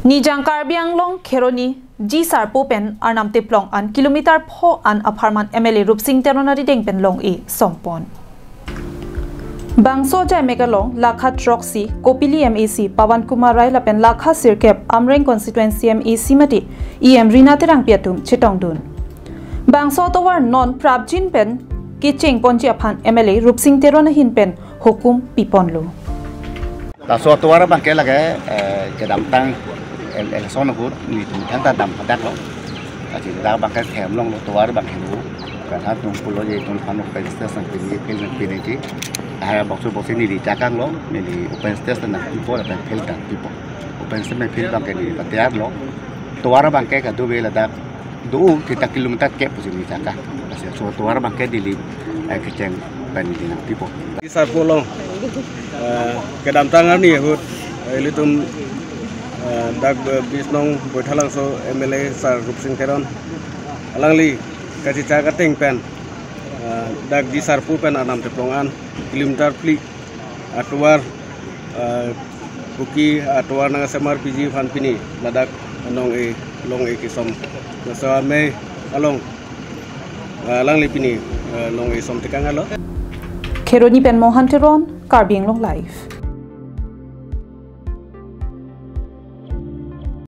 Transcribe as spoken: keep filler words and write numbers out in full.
Nijang Karbi Anglong Kheroni G Sarpo pen Arnam Teplong an kilometer pho an apharman M L A Rupsing Teron arideng pen long-e sompon. Bangso ajai mek along lakha throksi Kopili M A C Pawan Kumar Rai lapen lakha sirkep Amreng constituency M A C mate E M Rina Terangpi atum chetongdun. Bangso atovar non prapjin pen kecheng ponji aphan M L A Rupsing Teron ahin pen hukum piponlo. Laso atovar abangke lake, eh, kedamtang el-, election ahut nelitum thangta dam hadak lo. Aji dak abangke themlong lo atovar abangke lo. Kan ha tum pulo je tum phan open stage nangpini, field nangpini ji. Ahai boxer boxer neli chakang lo, neli open stage nangpipo, lapen field nangpipo. Open stage pen field abangke neli patiar lo. Atovar abangke kadokave ladak do kita kilometer kep pusi neli chakang. Laso atovar abangke neli, eh, kecheng pen neli nangpipo. G Sarpo along, eh, kedamtang arni ahut, eh, ilitum, eh, dak, eh, Bisnong Boithalangso M L A Sar Rupsing Teron alangli kachechak ateng pen, eh, dak G Sarpo pen Arnam Teplong an kilometer phli atovar, eh, Kuki atovar nangsemar piji aphan pini ladak nong-e long-e kesom. Laso amei along, eh, alangli pini, eh, long-e som tekang alo. Kheroni pen Mohan Teron, Karbi Anglong Live.